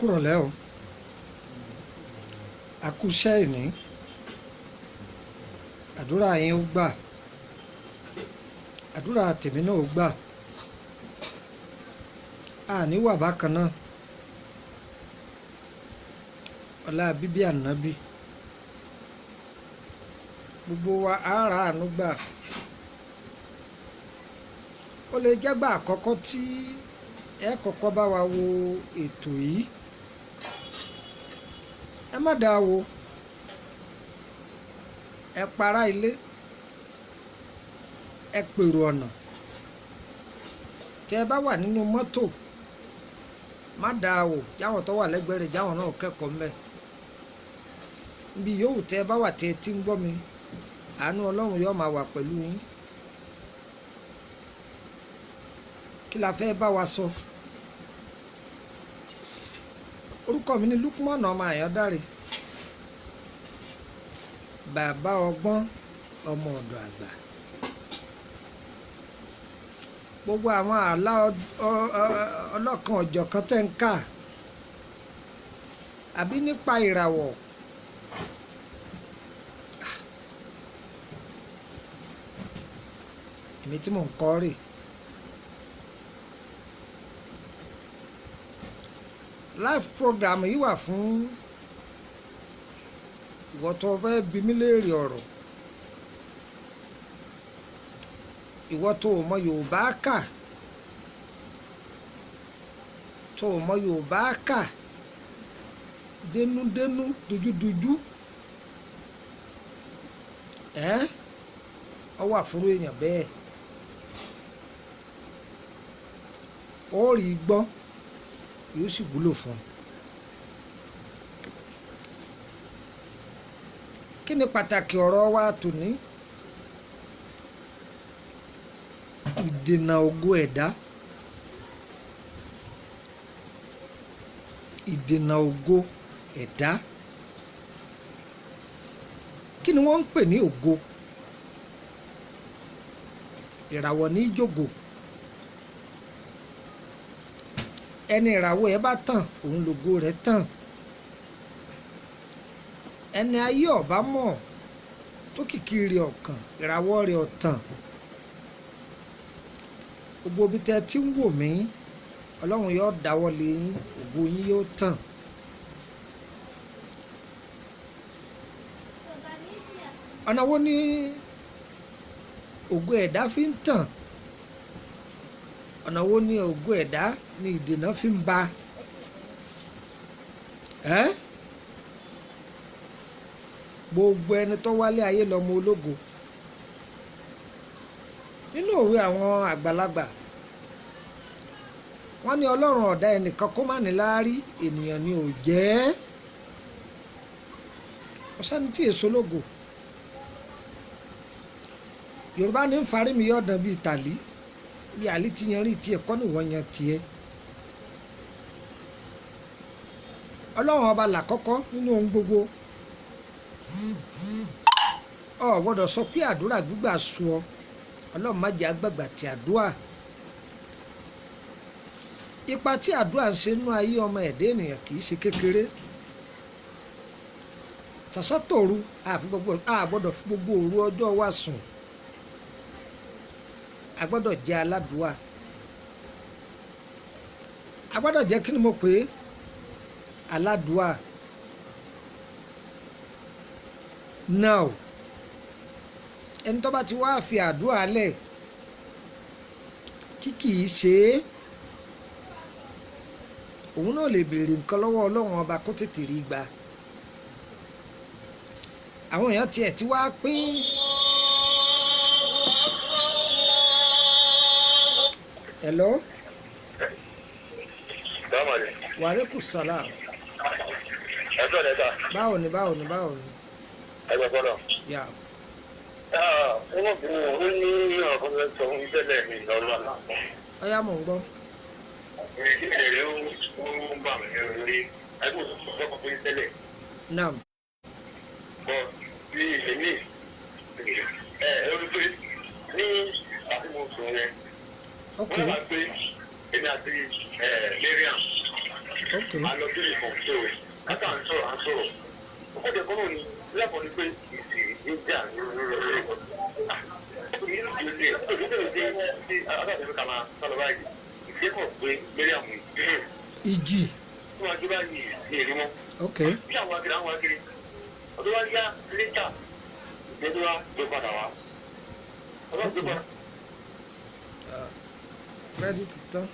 Kúrọ̀lẹ́ o, àkúṣẹ́ ìní, àdúrà yín ó gbà, àdúrà tèmi náà ó gbà. Àní wà bákan náà, ọlá bíbí ànábì, gbogbo wa á ra àánú gbà. Ó lè jẹ́gbà àkọ́kọ́ tí ẹ kọ́kọ́ bá wa wo ètò yìí, ẹ má dáa wo, ẹ para ilé, ẹ pèrò ọ̀nà. Tẹ ẹ bá wà nínú mọ́tò, má dáa wò, jáwọn tó wà lẹ́gbẹ̀ẹ́ rẹ̀ jáwọn náà kẹ́kọ̀ọ́ mbẹ́. Níbi yòówù tẹ ẹ bá wà tẹ ẹ ti ń gbọ́ mi, àánú Ọlọ́run yóò máa wà pẹ̀lú yín. Kí la fẹ́ bá wa sọ? Orúkọ mi ni Lukman ọmọ Àyàndáre, bàbá ọgbọ́n, ọmọ ọ̀dọ̀ àgbà. Gbogbo àwọn àlá ọlọ́kan ọ̀jọ̀kan tẹ́ ń kà àbí nípa ìràwọ̀, èmi tí mò ń kọ́ rè. Live program yìí wà fún ìwọ tó fẹ́ bi mí léèrè ọ̀rọ̀, ìwọ tó o mọ Yorùbá kà, tó o mọ Yorùbá kà dénúdénú, dojúdojú, ẹ́ ọ wà fún èèyàn bẹ́ẹ̀, ó rí gbọ́, yóò sì wúlò fún un. Kí ni pàtàkì ọ̀rọ̀ wa tòní? Ìdènà ògo ẹ̀dá, ìdènà ògo ẹ̀dá. Kí ni wọ́n ń pè ní ògo? Ìràwọ̀ ní jògò. Ẹni ìràwọ̀ ẹ bá tàn, òun lògo rẹ̀ tàn. Ẹni ayé ọ̀bá mọ̀ tó kìkì rẹ̀ ọ̀kàn, ìràwọ̀ rẹ̀ ọ̀tàn. Gbogbo ibi tẹ́ ti ń wò mí, Ọlọ́run yóò dáwọ́ lé yín, ògo yín yóò tàn. Ọ̀nà wo ni ògo ẹ̀dá fi ń tàn? Ọ̀nà wo ni ògo ẹ̀dá ni ìdènà fi ń ba? Ẹ́ gbogbo ẹni tó wálé ayé lọ́mọ ológo. Nínú òwe àwọn àgbàlagbà, wọ́n ní Ọlọ́run ọ̀dá ẹnìkan kó má ní láárí, ènìyàn ni ò jẹ́. Ọ̀sán tí èso lógo. Yorùbá ní ń farí mi yọ̀dàn bíi tàlí, bí àlí ti yan rí tiẹ̀ kọ́ ni wọ́n yan tiẹ̀. Ọlọ́run ọba làkọ́kọ́ nínú ohun gbogbo. O gbọ́dọ̀ sọ pé àdúrà gbígbà sú ọ. Ọlọ́run má jẹ́ àgbàgbà tí àdúrà. Ipa tí àdúrà ń ṣe nínú ayé ọmọ ẹ̀dá ènìyàn kì í ṣe kékeré. Tọ̀sán-tòru, a gbọ́dọ̀ fi gbogbo òru ọjọ́ wa sùn. A gbọ́dọ̀ jẹ́ aládùúà. A gbọ́dọ̀ jẹ́, kí ni mo pè é? Aládùúà. Now, ẹni tó bá ti wá fi àdúrà lẹ̀ tí kì í ṣe é, òun náà lè béèrè nǹkan lọ́wọ́ Ọlọ́run ọba kó tètè rí gbà. Àwọn èèyàn tiẹ̀ ti wá pín. Hello. Wa alaikum salam. Báwo ni, báwo ni, báwo ni? Ẹgbẹ́ gbọ́dọ̀. Yà. Ó ní ọ̀kan fẹ́ sọ fún tẹ́lẹ̀ mi lọ́rọ̀ àná. Ọ̀yá, mò ń gbọ́. Ìbéèrè rẹ̀ ó ń bà mí lórí. Ẹgbẹ́ òṣìṣẹ́ sọ fún tẹ́lẹ̀. Naam. Bọ̀ bí èmi ẹ̀ ẹ́ rí pé ní àti mo sùn yẹn. Ok. Wọ́n wá pé èmi àti Mariam Ok. A lọ sí ìfọ̀n tó o. Kátà ń sọ̀rọ̀ à ń sọ̀rọ̀. Ó jẹ́ kọ́nà ni lẹ́kọ̀ọ́ ni pé ìjà Ìjì. Ok. Bí àwọn akiri àwọn akiri ọdún wa yá lítà ìgbẹ́jọ́ wa gbé padà wá. Ọlọ́run gbé padà. Credit tán.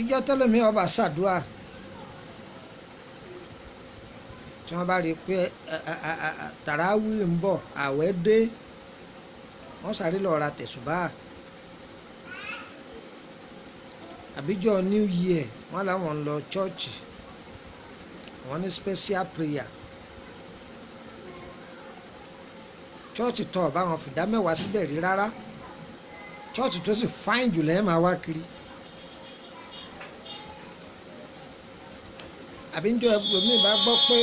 Ìjọ tẹ́lẹ̀mí ọba ṣàdúrà tí wọ́n bá rí i pé tàràwí ń bọ̀, àwẹ̀ dé, wọ́n sáré lọ ra tẹ̀sùbá. Àbíjọ New Year, wọ́n làwọn ń lọ chọ́ọ̀chì, wọ́n ní special prayer. Chọ́ọ̀chì tó ọba wọn fìdá mẹ́wàá síbẹ̀ rí rárá, chọ́ọ̀chì tó sì fáìn jù lẹ́yìn máa wá kiri. Àbí ń jọ ẹlòmíì bá gbọ́ pé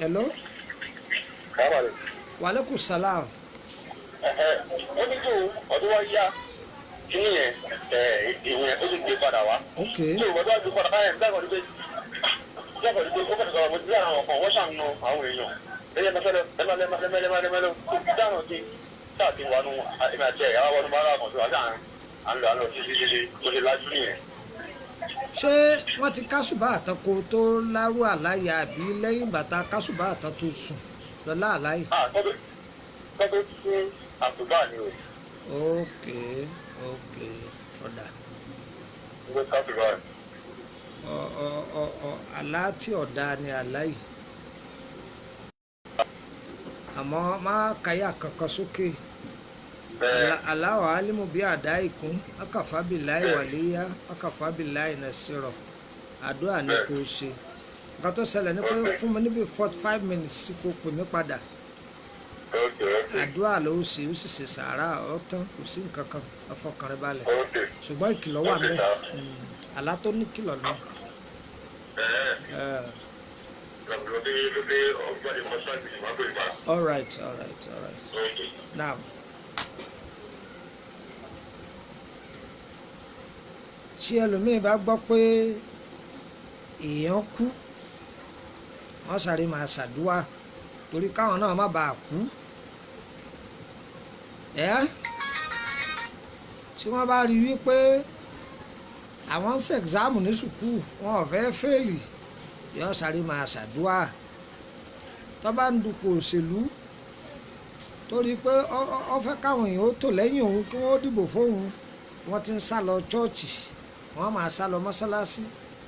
hello. Kábàlẹ̀. Wàlẹ́kùn salam. Ó ní tó ọdún wa yá kíní yẹn, ìyẹn ó sì gbé padà wá. Ok. Tó ọdún wa gbé padà báyẹn, dákọ̀ ní pé dákọ̀ ní pé ó kàn sọ̀rọ̀ mo ti lára àwọn kan wọ́n ṣàǹnà àwọn èèyàn. Lẹ́yìn ẹ̀mẹ́fẹ́lẹ́ lẹ́mẹ́lẹ́mẹ́lẹ́mẹ́lẹ́ dáhùn sí táà ti wà nù ẹ̀mí àti ẹ̀yà wà wọnú bára kan tó wà sáà à ń lọ à ń lọ títí títí tó ṣe lájú nìyẹn. Ṣé wọ́n ti kásùbà àtàn kó tó lárú àláyà, àbí lẹ́yìn bàtà kásùbà àtàn tó sùn lọ́lá àláyè? Tọ́tọ́ sí àtúbà ni o. Ok, ok, ọ̀dà. Ń kásùbà. Ọ ọ ọ ọ àlá tí ọ̀dà ni àlá yìí, àmọ́ má káyà kankan sókè. Aláwọ̀ alimu bí àdá ìkún akàfábìláì wàlíyá akàfábìláì nàṣírọ̀, àdúrà ni kò ṣe. Nǹkan tó ṣẹlẹ̀ ni pé fún mi níbi 45 minutes sí kò pè mí padà. Àdúrà ló ṣe, ó sì ṣe sàárà, ọ̀tán, kò sí nǹkan kan, ọfọkàn rẹ balẹ̀. Ṣùgbọ́n ìkìlọ̀ wà ńbẹ̀, àlá tó ní kìlọ̀ lọ. All right, all right, all right. Now, tí ẹlòmíín bá gbọ́ pé èèyàn kú, wọ́n sáré máa ṣàdúrà torí káwọn náà má bàa kú. Ẹ́ tí wọ́n bá rí wípé àwọn ń ṣẹ̀gzáàmù ní sùkúù, wọn ò fẹ́ fẹ́ẹ̀lì, yóò sáré máa ṣàdúrà. Tó bá ń dupò òṣèlú, torí pé ó fẹ́ káwọn èèyàn ó tò lẹ́yìn òun kí wọ́n ó dìbò fóun, wọ́n ti ń sá lọ chọ́ọ̀chì, wọ́n máa sá lọ mọ́sálásí.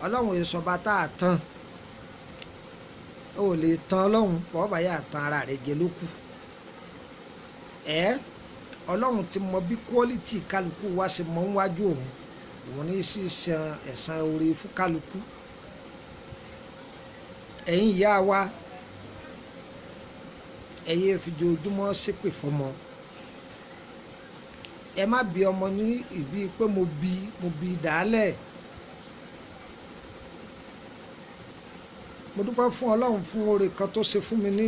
Ọlọ́run èso ọba tá a tán, ó lè tan Ọlọ́run, bọ́ọ̀ bá yà tan ara rẹ̀ jẹ ló kù. Ẹ́ Ọlọ́run ti mọ bí quality kálukú wa ṣe mọ níwájú òun, òun ní sí san ẹ̀san oore fún kálukú. Ẹ̀yin ìyá wa, ẹ yéé fi ojoojúmọ́ ṣépè fọmọ. Ẹ má bí ọmọ ní ìbí pé mo bí dàálẹ̀. Mo dúpẹ́ fún Ọlọ́run fún oore kan tó ṣe fún mi ní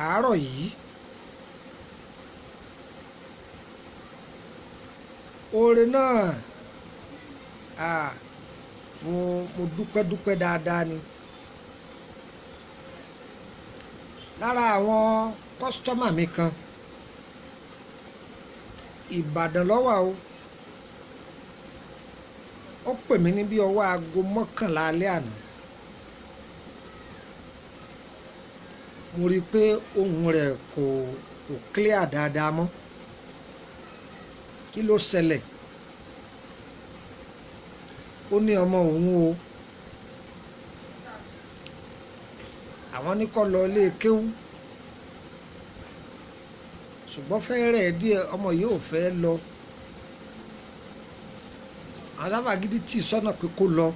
àárọ̀ yìí. Oore náà, ah, mo dúpẹ́ dúpẹ́ dáadáa ni. Lára àwọn customer mi kan, Ìbàdàn ló wà o. Ó pè mí ní bí ọwọ́ aago 11 alẹ́ àná. Mo rí i pé ohùn rẹ̀ kò clear dáadáa mọ́. Kí ló ṣẹlẹ̀? Ó ní ọmọ òun o, àwọn ní kó lọ ilé kéwú, ṣùgbọ́n fẹ́ rẹ̀ díẹ̀, ọmọ yìí ò fẹ́ lọ. Àwọn sábà gidi tì sọ́nà pé kó lọ.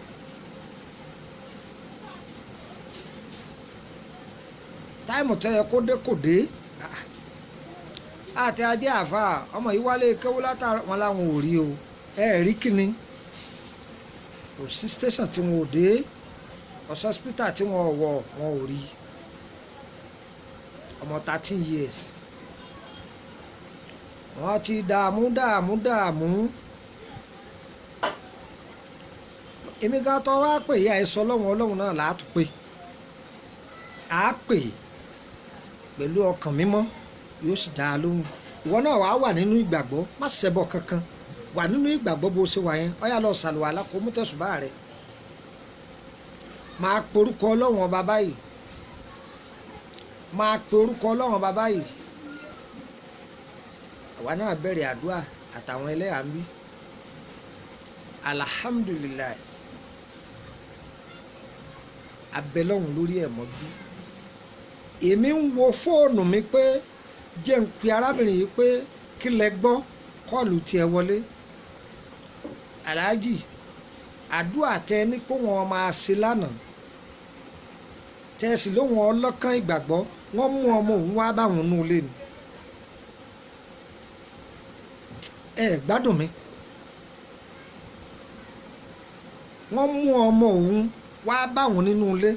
Time tó yẹ kó dé kò dé. Àti ajé àfa ọmọ yìí wálé kéwú látara wọn làwọn ò rí o. Ẹ rí kíni, kò sí station tí wọn ò dé. Hospital tí wọ́n wọ̀ wọn ò rí. Ọmọ 13 years. Wọ́n ti dààmú dààmú dààmú. Èmi gan tó wá pè yí àìsàn ọlọ́run ọlọ́run náà là á tún pè. À á pè pẹ̀lú ọkàn mímọ́, yóò sì dá a lóhùn. Ìwọ náà wàá wà nínú ìgbàgbọ́, má ṣẹbọ kankan. Wà nínú ìgbàgbọ́ bó ṣe wà yẹn, ó yá lọ ṣàlùwàlá kó mú tẹ̀sùbá rẹ̀. Máa pe orúkọ ọlọ́run ọba báyìí. Máa pe orúkọ ọlọ́run ọba báyìí. Àwa náà bẹ̀rẹ̀ àdúrà àtàwọn ẹlẹ́yà ń bí. Alhamdulilayi. Abẹ́lọ́hún lórí ẹ̀ mọ́jú. Èmi ń wo fóònù mi pé jẹ́ ń pe arábìnrin yìí pé kí lẹ gbọ́ kọ́ọ̀lù tiẹ̀ wọlé. Aláàjì, àdúrà tẹ ní kó wọn máa ṣe lánàá. Tẹ̀sí lóhun ọlọ́kàn ìgbàgbọ́, wọ́n mú ọmọ òun wá báwọn nú ilé ni. Ẹ gbádùn mi. Wọ́n mú ọmọ òun wá báwọn nínú ilé.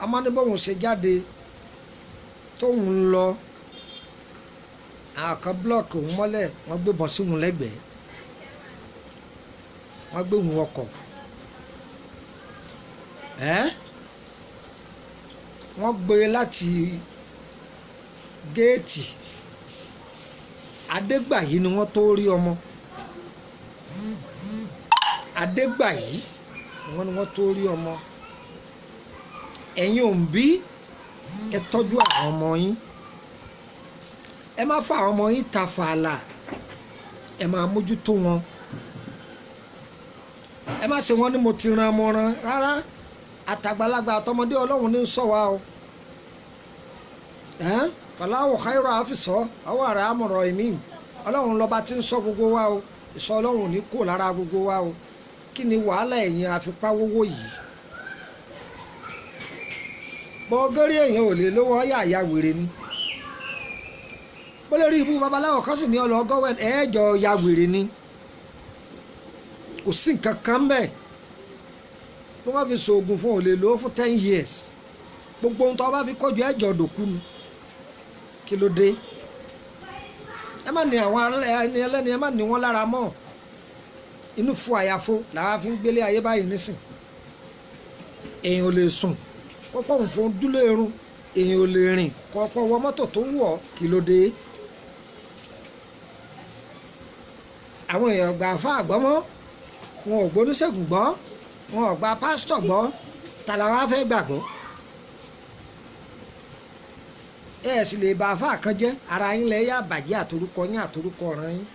Ọmọ ní bóun ṣe jáde tóun ń lọ, àwọn kan búlọ̀kì òun mọ́lẹ̀, wọ́n gbébọn sí òun lẹ́gbẹ̀ẹ́, wọ́n gbé òun ọkọ̀, wọ́n gbé e láti géètì Adégbàyí ni wọ́n tó rí ọmọ. Adégbàyí wọ́n ni wọ́n tó rí ọmọ. Ẹ̀yin òǹbí, ẹ tọ́jú àwọn ọmọ yín. Ẹ má fa àwọn ọmọ yín ta fàlà. Ẹ máa mójútó wọn. Ẹ má ṣe wọ́n ní mo ti ran ọmọ ran rárá. Àtàgbàlagbà àtọmọdé ọlọ́run ní sọ wa o. Fàlàwọ̀ káírọ̀ àfìsọ́ ọwọ́ àrà àmọ̀rọ̀ ìmí. Ọlọ́run lọ́ba tí ń sọ gbogbo wa o. Ìsọ ọlọ́run ò ní kó lára gbogbo wa o. Kí ni wàhálà ẹ̀yin àfipáwówó yìí? Bọ́gọ́rí èèyàn ò lè lówó ọ̀yà àyà wèrè ni. Bólórí ibú babaláwo kan sì ní ọlọ́gọ́wẹ́ ẹ̀ẹ́jọ ya wèrè ni. Kò sí nǹkan kan bẹ́ẹ̀. Bí wọ́n fi ṣoògùn fún ò lè lówó fún 10 years. Gbogbo ohun tó bá fi kọjú ẹ̀jọ̀ dòkú ni. Kí ló dé? Ẹ má ní àwọn ẹni ẹlẹ́ni, ẹ má ní wọ́n lára mọ́. Inú fún àyàfo làwa fi ń gbélé ayé báyìí nísìn. Èèyàn ò lè sùn, kọ́pọ̀ òun fún dúlé irun, èèyàn ò lè rìn, kọ́pọ̀ wọ mọ́tò tó wù ọ́, kí ló dé? Àwọn èèyàn gbà fún àgbọ́ mọ́, wọn ò gbóníṣègùn gbọ́, wọn ò gba pásítọ̀ gbọ́, ta la wá fẹ́ gbàgbọ́? Ẹ sì lè ba àfáà kan jẹ́, ara yín lẹ yá bàjẹ́ àtorúkọ yín àtorúkọ ọ̀ràn yín.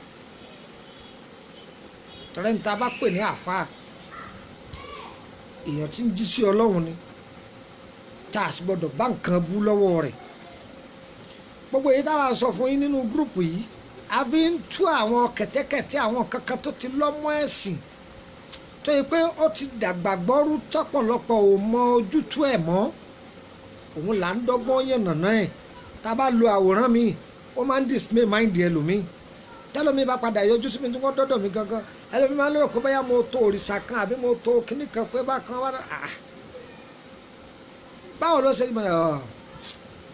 Tọ́lẹ́ ní ta bá pè ní àfáà, èèyàn tí ń jí sí ọlọ́run ni, tá a sì gbọ́dọ̀ bá nǹkan bú lọ́wọ́ rẹ̀. Gbogbo èyí táwa sọ fún yín nínú gúrùpù yìí, a fi ń tú àwọn kẹ̀tẹ́kẹ̀tẹ́ àwọn kankan tó ti lọ́mọ ẹ̀sìn, tó yẹ pé ó ti dàgbà gbọ́rú tọ́pọ̀lọpọ̀ ò mọ ojútùú ẹ̀ mọ́. Òun là ń dọ́gbọ́n yànnàná ẹ̀. Tá a bá lo àwòrán mi, ó máa ń dismay mind ẹlòmíì. Tẹ́lómi bá padà yọjú sí mi tí wọ́n dọ́dọ̀ mi gangan, ẹlòmíì máa ń lérò pé bóyá mo to òrìṣà kan àbí mo to kíní kan pé bákan wá. Báwo ló ṣe ń bẹ̀rẹ̀?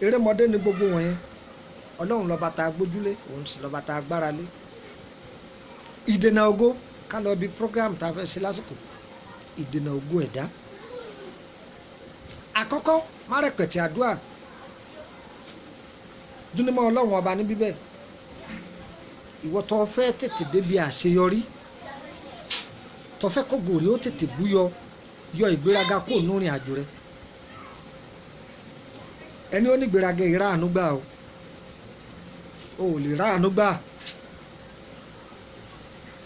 Erémọdé ni gbogbo wọ̀nyẹn. Ọlọ́run lọ́ba tá a gbójúlé, òun sì lọ́ba tá a gbára lé. Ìdènà ògo, ká lọ bí program tá a fẹ́ ṣe lásìkò. Ìdènà ògo ẹ̀dá. Àkọ́kọ́, má rẹpẹ̀tì àdúrà. Dúnímọ̀ ọlọ́run ọba ní bíbẹ̀. Ìwọ tó fẹ́ tètè débi àṣeyọrí, tó fẹ́ kó gòrí ó tètè búyọ, yọ ìgbéraga kó nú rìn àjò rẹ. Ẹni ó ní ìgbéraga yìí ráàánú gbà o. O ò lè ráàánú gbà.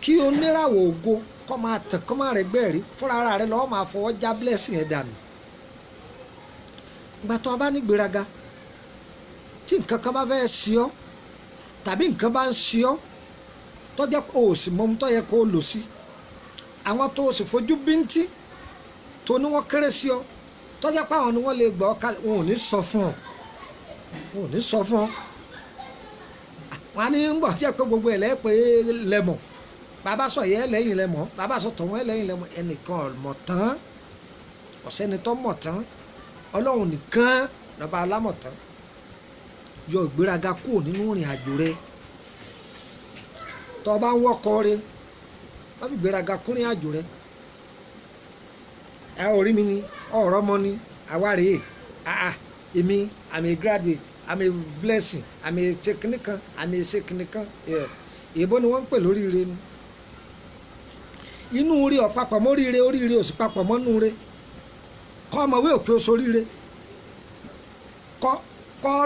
Kí oníràwọ̀ ògo kọ́ máa tàn kọ́ máa rẹ̀ gbẹ̀rí fúnra ara rẹ lọ́wọ́ máa fọwọ́ já blessing ẹ̀ dànù. Ìgbà tó o bá ní ìgbéraga, tí nǹkan kan bá fẹ́ ṣe ọ́ tàbí nǹkan bá ń ṣe ọ́ tó jẹ́ o ò sì mọ ohun tó yẹ kó o lò sí, àwọn tó o sì fojú bíntín tó ní wọ́n kéré sí ọ, tó jẹ́ pé àwọn ni wọ́n lè gbọ́ ọ kalẹ̀, wọn ò ní sọ fún ọ, wọn ò ní sọ fún ọ. Wọn á ní ń bọ̀ jẹ́ pé gbogbo ẹ̀ lẹ́ pé lẹ́mọ̀, bàbá sọ yẹ lẹ́yìn lẹ́mọ̀, bàbá sọ tọ̀wọ́n lẹ́yìn lẹ́mọ̀, ẹnìkan mọ̀ tán. Kò sẹ́ni tó mọ̀ tán, Ọlọ́run nìkan lọ́ba alámọ̀tán. Yọ ìgbéraga kúrò nínú ìrìn àjò rẹ. Tó o bá ń wọ́kọ rẹ, má fi ìgbéraga kúnrìn àjò rẹ. Ẹ ò rí mi ni, ọ̀rọ̀ mọ́ ni, àwa rèé. Ah, èmi, I'm a graduate, I'm a blessing, I'm a ṣe I'm a ṣe kìnìkan. Èèbó ni wọ́n ń pè lóríire ni. Inú rí ọ̀pápọ̀ mọ́ oríire, oríire ò sì papọ̀ mọ́nú re. Kọ́ ọmọwé òpin oṣù oríire. Kọ́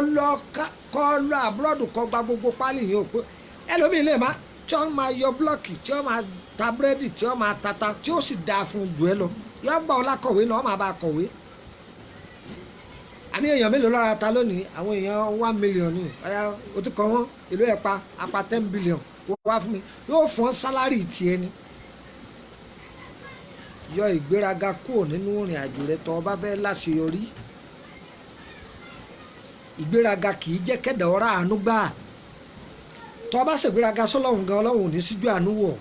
lọ àbúrọ̀dù kọ́ gba gbogbo pálí yẹn òpin. Ẹlòmíì lè má tí wọ́n máa yọ búlọ́ọ̀kì, tí wọ́n máa ta búrẹ́dì, tí wọ́n máa tata, tí ó sì dáa fún jù ẹ lọ. Yọ gbà ọ́ lákọ̀wé náà, wọ́n máa bá a kọ̀wé. Àní èèyàn mélòó lọ́ra ta lónìí? Àwọn èèyàn 1 million ni. Ọ̀yá o ti kọ́ wọ́n, èlò ẹ̀ pa, apá 10 billion wá fún mi. Yóò fún ọ sálárì tiẹ̀ ni. Yọ ìgbéraga kúrò nínú ìrìn àjò rẹ tó o bá fẹ́ láṣeyọrí. Ìgbéraga kì í jẹ́ kẹ́dà ọ̀rá àánú gbà. Tó o bá ṣègbéraga sọ́lọ́run gan, Ọlọ́run ò ní síjú àánú wọ̀.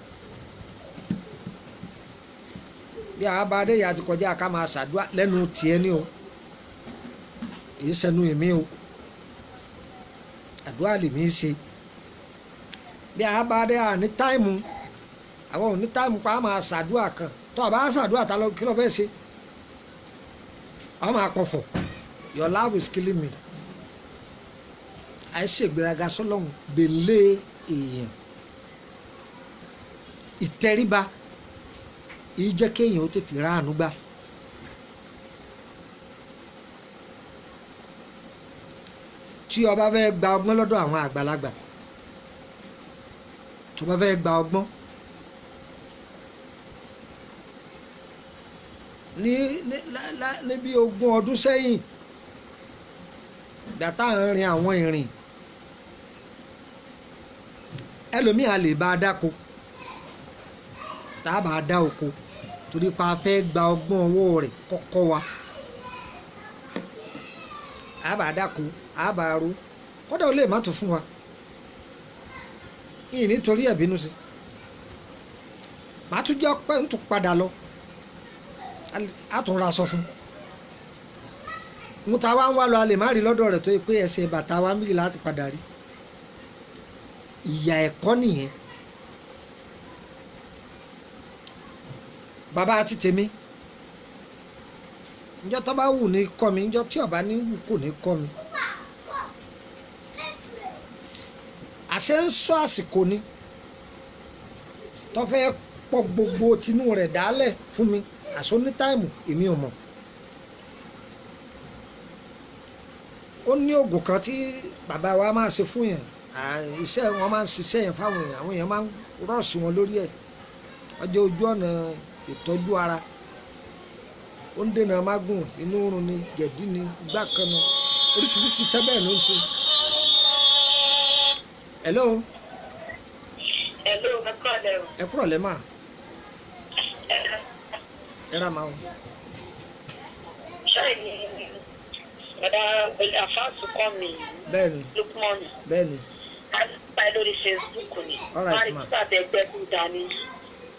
Bí àwọn bá dé ìyá ti kọjá ká máa ṣàdúrà lẹ́nu tiẹ̀ ni o, kì í ṣẹnu èmi o, àdúrà lèmi ń ṣe. Bí àwọn bá dé àní táìmù, àwọn ò ní táìmù pa á máa ṣàdúrà kan. Tó o bá ṣàdúrà ta ló kí ló fẹ́ ṣe? Ọ máa pọ̀fọ̀. Your love is killing me. Àìṣègbéraga sọ́lọ́run gbélé èèyàn. Ìtẹríba ìí jẹ́ kéèyàn ó tètè ráàánú gbà. Tí o bá fẹ́ gba ọgbọ́n lọ́dọ̀ àwọn àgbàlagbà, tó bá fẹ́ gba ọgbọ́n ní bí 20 ọdún sẹ́yìn, ìgbà tá à ń rin àwọn ìrìn, ẹlòmíì a lè bá a dáko, tá a bá a dá oko, torí pa a fẹ́ gba ọgbọ́n ọwọ́ rẹ̀ kọ́kọ́ wa. A bá a dáko, a bá a ro, kódà ó lè má tún fún wa yìí nítorí ẹ̀ bínú sí. Màá tún jẹ́ pé ń tún padà lọ, a tún ra aṣọ fún un. Ta wá ń wá lọ, a lè má rí lọ́dọ̀ rẹ̀ tó yẹ pé ẹsẹ̀ bàtà wa ń bí láti padà rí. Ìyà ẹ̀kọ́ nìyẹn. Bàbá àti tèmi, njọ́ tó bá wù ní kọ́ mi, njọ́ tí ó bá ní wù kò ní kọ́ mi. Àṣẹ ń sọ àsìkò ni tó fẹ́ pọ̀ gbogbo tinú rẹ̀ dálẹ̀ fún mi. Àṣọ ní táìmù èmi ò mọ̀. Ó ní oògùn kan tí bàbá wa máa ṣe fún yẹn, iṣẹ́ wọn máa ń ṣiṣẹ́ yẹn fáwọn èèyàn, àwọn èèyàn máa ń rọ́ọ̀sì wọn lórí ẹ̀. Ọjọ́ ojú ọ̀nà ìtọ́jú ara, ó ń dènà mágùn, inú run ni, jẹ̀dí ni, igbá kan ni, oríṣiríṣi iṣẹ́ bẹ́ẹ̀ ló ń ṣe. Hello. Hello, ẹ kúrọ̀lẹ́ o. Ẹ kúrọ̀lẹ́ mà. Ẹ rà máa o. Ṣáà ní bàbá àfáàsù kọ́ mi. Bẹ́ẹ̀ni. Lukman. Bẹ́ẹ̀ni. A pa lórí Facebook ni. All right ma. Wọ́n á rí pípa ẹgbẹ́ kú dání.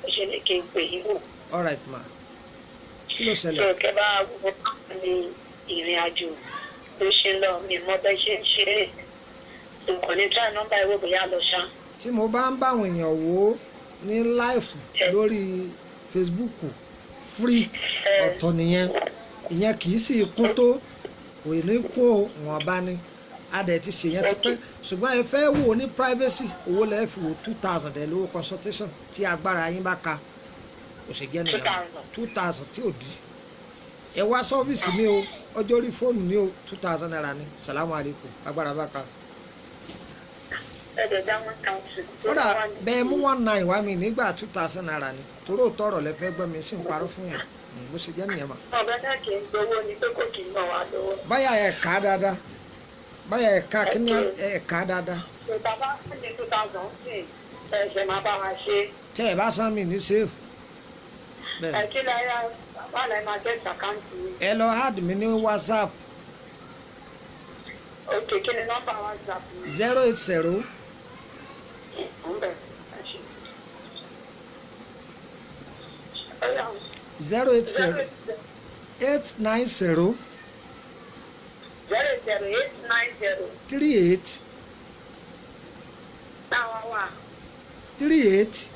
Ó ṣe ní kí n pè yín wò. All right ma. Kí ló ṣẹlẹ̀? Sọ kẹ́ bá wọ́n ní ìrìn àjò bó ṣe ń lọ, mi mọ bẹ́ẹ̀ ṣe ń ṣe é. Kò ní try nọ́mbà ìwé bóyá lọ ṣá. Tí mo bá ń bá àwọn èèyàn wò ó ní láìfù lórí Facebook free, ọ̀tọ̀ nìyẹn. Ìyẹn kì í sì kún tó, kò ní kún wọn bá ní. A dẹ̀ ti ṣe yẹn tipẹ́, ṣùgbọ́n ẹ fẹ́ wò ó ní privacy, owó lẹ́ẹ̀ fi wò 2000 ẹ̀ lówó consultation tí agbára yín bá ka. Kò sì jẹ́ nìyẹn 2000 tí ò di. Ẹ wá sọ́fíìsì mi o, ọjọ́ orí fóònù mi o, 2000 naira ni. Salamu alaykum, agbára bá ka. Kódà bẹ́ẹ̀ mú 19 wá mi nígbà 2000 naira ni, torí òótọ́ ọ̀rọ̀ lẹ fẹ́ gbọ́ mi sí ń parọ́ fún yẹn, bó ṣe jẹ́ nìyẹn mà. Ọ̀gá náà kì í gbowó ni pé kò kì í mọ̀ wá lọ́wọ́. Báyà ẹ̀ ká dáadáa, báyà ẹ̀ ká kí ni ẹ̀ ká dáadáa. Bàbá fún mi 2000 sí ẹ̀ṣẹ̀ máa bá wa ṣe. Tẹ́ ẹ bá san mi ní sèfù. Ẹ kí láyà wà láì máa jẹ́ àkáǹtì mi. Ẹ lọ add mi ní WhatsApp. Ok, kí ni nọ́mbà WhatsApp mi? 080. Ń bẹ̀. 080 890 00 890 38 táwa wà 38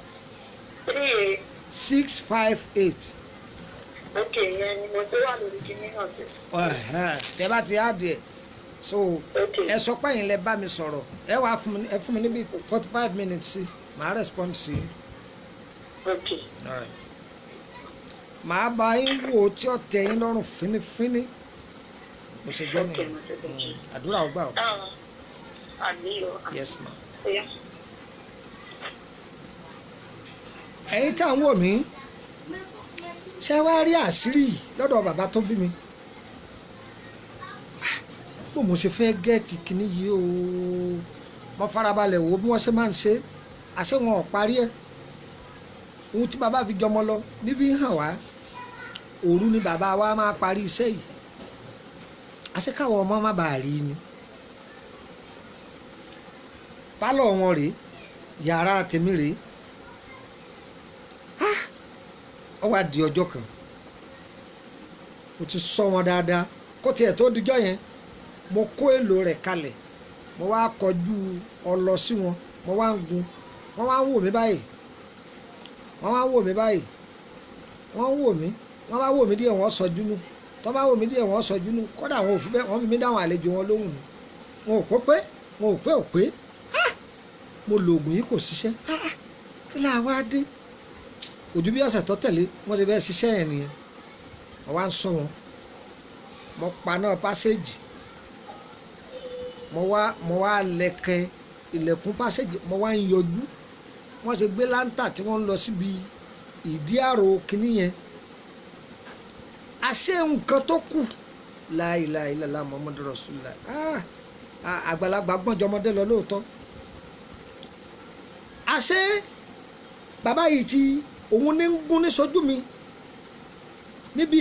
38. 658. Ok, ìyẹn ni mo tó wà lórí kinní náà sí. Ẹ̀hẹ́n, tẹ́ bá ti add ẹ̀, so Ok. ẹ sọ pé ẹ̀yin lẹ bá mi sọ̀rọ̀, ẹ wàá fún mi, ẹ fún mi níbi 45 minutes sí, màá respond sí i. Ok. All right. Màá bá yín wò ó tí ó tẹ́ yín lọ́rùn fínífíní bó ṣe jẹ́ Ok, nìyẹn. mo ti bẹ̀. Àdúrà ó gbà ó. Ah, àmì o. Yes ma. Oya. Ẹ̀yin tá à ń wò mí, ṣé wàá rí àṣírí yìí lọ́dọ̀ bàbá tó bí mi? Bó mo ṣe fẹ́ gẹ́ẹ̀tì kínní yìí o, mo farabalẹ̀ wò bí wọ́n ṣe máa ń ṣe, àṣé wọn ò parí ẹ̀. Ohun tí bàbá fi jọmọ lọ níbi ń hàn wá, òru ni bàbá wa máa parí iṣẹ́ yìí, àṣé káwọn ọmọ má bàa rí ni. Pálọ̀ wọn rèé, yàrá tèmi rèé. Ó wá di ọjọ́ kan, mo ti sọ wọn dáadáa kó tiẹ̀ tó dijọ́ yẹn, mo kó èlò rẹ̀ kalẹ̀, mo wá kọjú ọlọ sí wọn, mo wá ń gun, wọ́n wá ń wò mí báyìí, wọ́n wá ń wò mí báyìí, wọ́n ń wò mí, wọ́n bá wò mí díẹ̀ wọ́n sọjú nù, tọ́ bá wò mí díẹ̀ wọ́n sọjú nù, kódà wọn ò fi bẹ́ẹ̀, wọ́n fi mí dáhùn àlejò wọn lóhùn ni, wọn ò pé pé wọn ò pé ò pé. Ah! Mo lo oògùn yìí kò ṣiṣẹ́. Ah! Kí láà wá dé? Ojú bí ọ̀sẹ̀ tó tẹ̀lé wọ́n ti bẹ́ẹ̀ ṣiṣẹ́ yẹn nìyẹn. Wọ́n wá ń sọ wọn, mo paná pásẹ́jì, mo wá lẹ̀kẹ̀ ilẹ̀kùn pásẹ́jì, mo wá ń yọjú. Wọ́n ṣe gbé láńtà tí wọ́n ń lọ síbi ìdí àrò kínní yẹn, àṣé nǹkan tó kù, la ilaha illallah Muhammadu Rasulullah. Ah, àgbàlagbà gbọ́njọmọdé lọ lóòótọ́. Àṣé bàbá yìí ti òun ní ń gún ní sójú mi níbi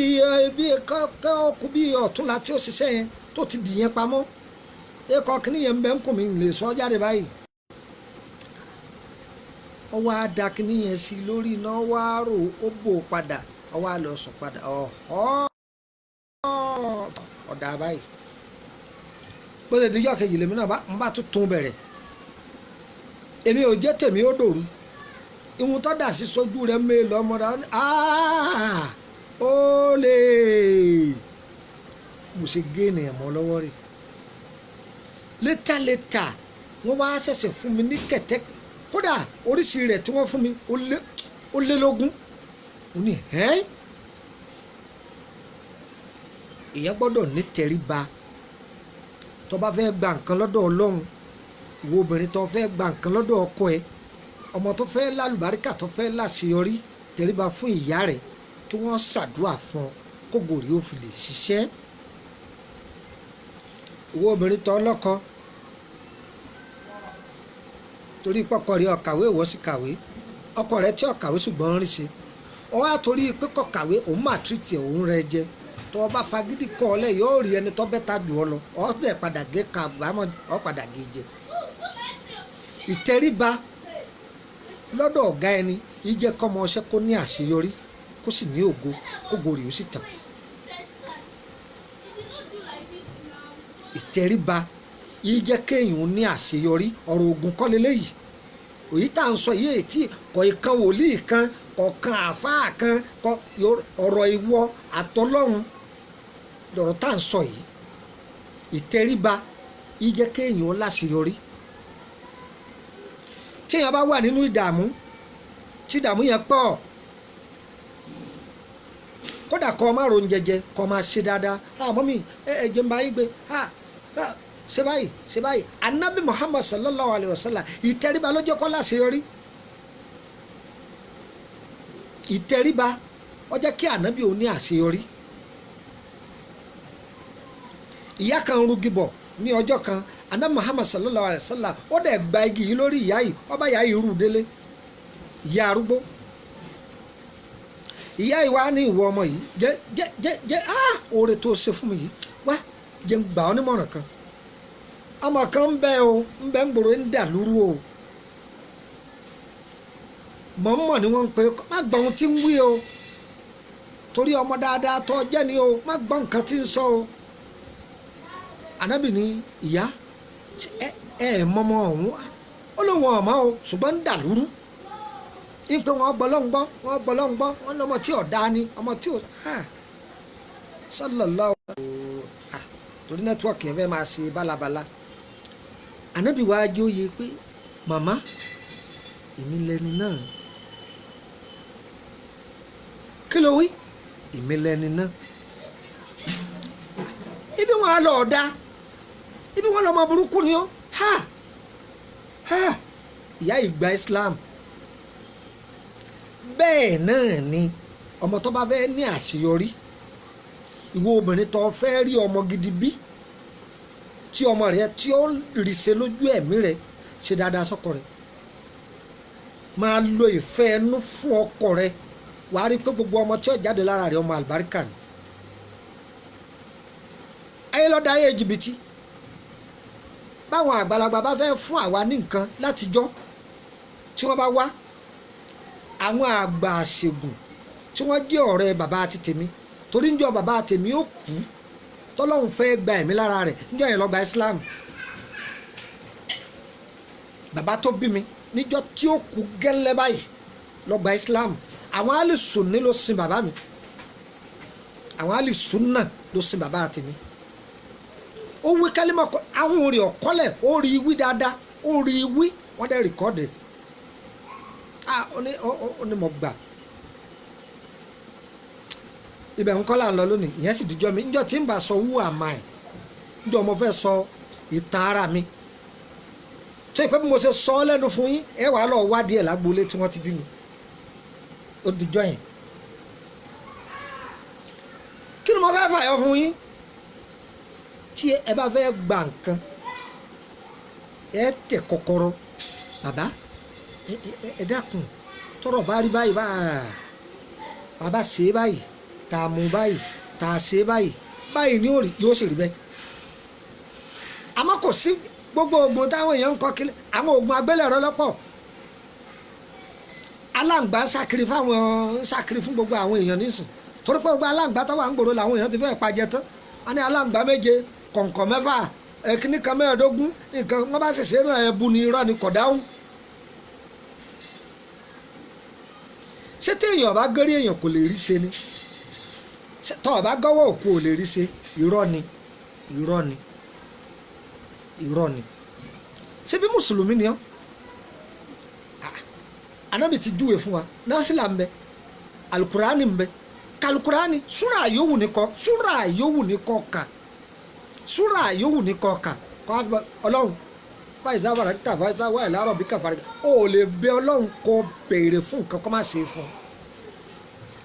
bí kọ́ bí ọ̀túnla tí ó ṣiṣẹ́ yẹn tó ti dì yẹn pamọ́, ẹ̀kọ́ kínní yẹn ń bẹ́ ń kùn mí lè sọ jáde báyìí. Ó wá da kínní yẹn sí lórí iná, wá rò ó bò padà, ó wá lọ sùn padà. Ọ̀họ́ ọ̀dà báyìí bó ṣe dijọ́ kejì lèmi náà ń bá tuntun bẹ̀rẹ̀. Èmi ò jẹ́ tèmi ó dòru ìwọ̀n tó dà sí sójú rẹ̀ mélòó ọmọdé ó lè mo ṣe gé ènìyàn mọ́ lọ́wọ́ rẹ̀. Létà wọ́n wá ṣẹ̀ṣẹ̀ fún mi ní kẹ̀tẹ́, kódà oríṣi rẹ̀ tí wọ́n fún mi ó lé lógún. Mo ní ẹ́n, èèyàn gbọ́dọ̀ ní tẹríba tó bá fẹ́ gba nǹkan lọ́dọ̀ Ọlọ́run. Wo obìnrin tó fẹ́ gba nǹkan lọ́dọ̀ ọkọ ẹ̀, ọmọ tó fẹ́ lálùbáríkà tó fẹ́ láṣeyọrí, tẹríba fún ìyá rẹ̀ kí wọ́n ṣàdúrà fún ọ kó gòrí ó fi lè ṣiṣẹ́. Ìwọ obìnrin tó lọ́kọ, torí pọ́kọ rẹ̀ ọ̀kàwé, ìwọ sì kàwé, ọkọ rẹ̀ tí ọ̀kàwé ṣùgbọ́n ń rí ṣe, ọ wá torí pé kọ̀kàwé òun mà tìrìtì òun rẹ jẹ, tó o bá fagídí kọ́ ọ lẹ̀ yóò rí ẹni tó bẹ́ta jù ọ lọ, ọ dẹ̀ padà gé kàbámọ̀, ọ padà gé jẹ. Ìtẹríba lọ́dọ̀ ọ̀gá ẹni ìjẹ́ kọ́mọ ọṣẹ́ kó ní àṣeyọrí, kó sì ní ògo, kó gorí ó sì tàn. Ìtẹríba ìjẹ́ kéèyàn ní àṣeyọrí. Ọ̀rọ̀ ògùn kọ́ leléyìí, òyí tá à ń sọ yìí ètí kọ̀ ìkan wòlíì kan, kọ̀ọ̀kan àáfàá kan, ọ̀rọ̀ ìwọ àtọlọ́run lọ̀rọ̀ tá à ń sọ yìí. Ìtẹríba ìjẹ́ kéèyàn láṣeyọrí. Téèyàn bá wà nínú ìdààmú, tí ìdààmú yẹn pọ̀, kódà kọ́ ọ má ro oúnjẹ jẹ, kọ́ ọ máa ṣe dáadáa. Mọ́mí ẹ jẹ́ n bá yín gbé, ṣe báyìí ṣe báyìí. Anabi Muhammad sallallahu alayhi wa sallam, ìtẹríba ló jẹ́ kó láṣeyọrí. Ìtẹríba ó jẹ́ kí anabi ò ní àṣeyọrí. Ìyá kan rugi bọ̀ ní ọjọ́ kan, anabi Muhammad sallallahu alayhi wa sallam ó dẹ̀ gba igi yìí lórí ìyá yìí, ó bá ìyá yìí rú délé, ìyá arúgbó. Ìyá yìí wá ní ìwọ ọmọ yìí jẹ jẹ jẹ jẹ oore tó ṣe fún mi yìí, wá jẹ́ n gbà ọ́ nímọ̀ràn kan. Ọmọ kan ń bẹ o, ń bẹ ń gbòòrò, ń dà lúrú o, mọ̀ọ́mọ̀ ni wọ́n ń pe, má gbọ́ ohun tí ń wí o, Torí ọmọ dáadáa tó jẹ́ ni o, má gbọ́ nǹkan tí ń sọ o. Ànábì ní ìyá ẹ ẹ mọmọ ọ̀hún, ó lóun ọ̀mọ́ o, ṣùgbọ́n ń dà lúrú ń pé wọ́n gbọ́ lọ́n gbọ́, wọ́n gbọ́ lọ́n gbọ́, wọ́n lọ́mọ tí ò dáa ni, ọmọ tí ò sallallahu. Torí nẹ́tíwọ́ọ̀kì yẹn fẹ́ máa ṣe bálabàla. Ànábì wa jẹ́ òye pé màmá èmi lẹni náà. Kí ló wí? Èmi lẹni náà. Ibi wọn á lọ ọ̀dà, ibi wọn lọmọ burúkú ni ó. Ha ha, ìyá ìgbà Islam. Bẹ́ẹ̀ náà ni ọmọ tó bá fẹ́ ní àṣeyọrí, ìwọ obìnrin tó fẹ́ rí ọmọ gidi bí, tí ọmọ rẹ tí ó rí ṣe lójú ẹ̀mí rẹ, ṣe dáadáa sọ́kọ rẹ, máa lo ìfẹ́ ẹnu fún ọkọ rẹ, wàá rí pé gbogbo ọmọ tí ó jáde lára rẹ ọmọ àlùbáríkà ni. Ayé lọ́dọ̀ ayé jìbìtì. Báwọn àgbàlagbà bá fẹ́ fún àwa ní nǹkan látijọ́, tí wọ́n bá wá, àwọn àgbà àṣègùn tí wọ́n jẹ́ ọ̀rẹ́ bàbá àti tèmi, torí níjọ́ bàbá tèmi ó kú, tọ́lọ́hún fẹ́ gba ẹ̀mí lára rẹ̀, níjọ́ yẹn ló gba Islam. Bàbá tó bí mi níjọ́ tí ó kú gẹ́lẹ́ báyìí ló gba Islam. Àwọn alìsùnní ló sin bàbá mi, àwọn alìsùnà ló sin bàbá tèmi. Ó wí kálímọ̀ àwọn orin ọ̀kọ́lẹ̀, ó rí wí dáadáa, ó rí wí, wọ́n dẹ̀ rìkọ́dì. Ó ní mo gbà. Ibẹ̀ ń kọ́ là ń lọ lónìí, ìyẹn sì dijọ́ mi. Njọ́ tí ń bá sọ who am I, njọ́ mo fẹ́ sọ ìtàn ara mi. Tó ìpẹ́ bí mo ṣe sọ ọ́ lẹ́nu fún yín, ẹ wàá lọ wádìí ẹ̀ lágboolé tí wọ́n ti bí mi. Ó dijọ́ yẹn. Kí ni mo fẹ́ fàyọ fún yín? Tí ẹ bá fẹ́ gba nǹkan, ẹ tẹ̀ kọ́kọ́rọ́. Bàbá ẹ dákun, tọrọ bá rí báyìí, bàbá ṣe é báyìí, tá a mú báyìí, tá a ṣe báyìí báyìí ni yóò sì rí bẹ́ẹ̀. Àmọ́ kò sí gbogbo oògùn táwọn èèyàn ń kọ́ kiri, àwọn oògùn agbélẹ̀rọ lọ́pọ̀. Aláǹgbá ń ṣàkiri fáwọn, ń ṣàkiri fún gbogbo àwọn èèyàn nísìn, torí pé gbogbo aláǹgbá tó wà ń gbòòrò làwọn èèyàn ti fẹ́ pajẹ tán. Wọ́n ní aláǹgbá 7, kọ̀ǹkọ̀ 6, ẹ̀kíní kan 25, nǹkan wọ́n bá ṣẹ̀ṣẹ̀ náà ẹ̀bù ni, irọ́ ni, kò dáhùn. Ṣé téèyàn bá gẹ́rí èèyàn kò lè rí ṣe ni? Tọ́ ọ bá gọ́wọ́ òkú ò lè rí ṣe? Irọ́ ni, irọ́ ni, irọ́ ni. Ṣé bí mùsùlùmí ni ọ́? Ànábì ti júwe fún wa, náfìlà ń bẹ, alukurani ń bẹ. Kalukurani súrà yòówù ní kọ, súrà yòówù ní kọ kà, súrà yòówù ní kọ kà. Kọ́ ọlọ́run fàìsà fàràkìtà fàìsà wà láàárọ̀ bí kàfàrà, ó lè bẹ ọlọ́run kó béèrè fún nǹkan kó má ṣe fún ọ.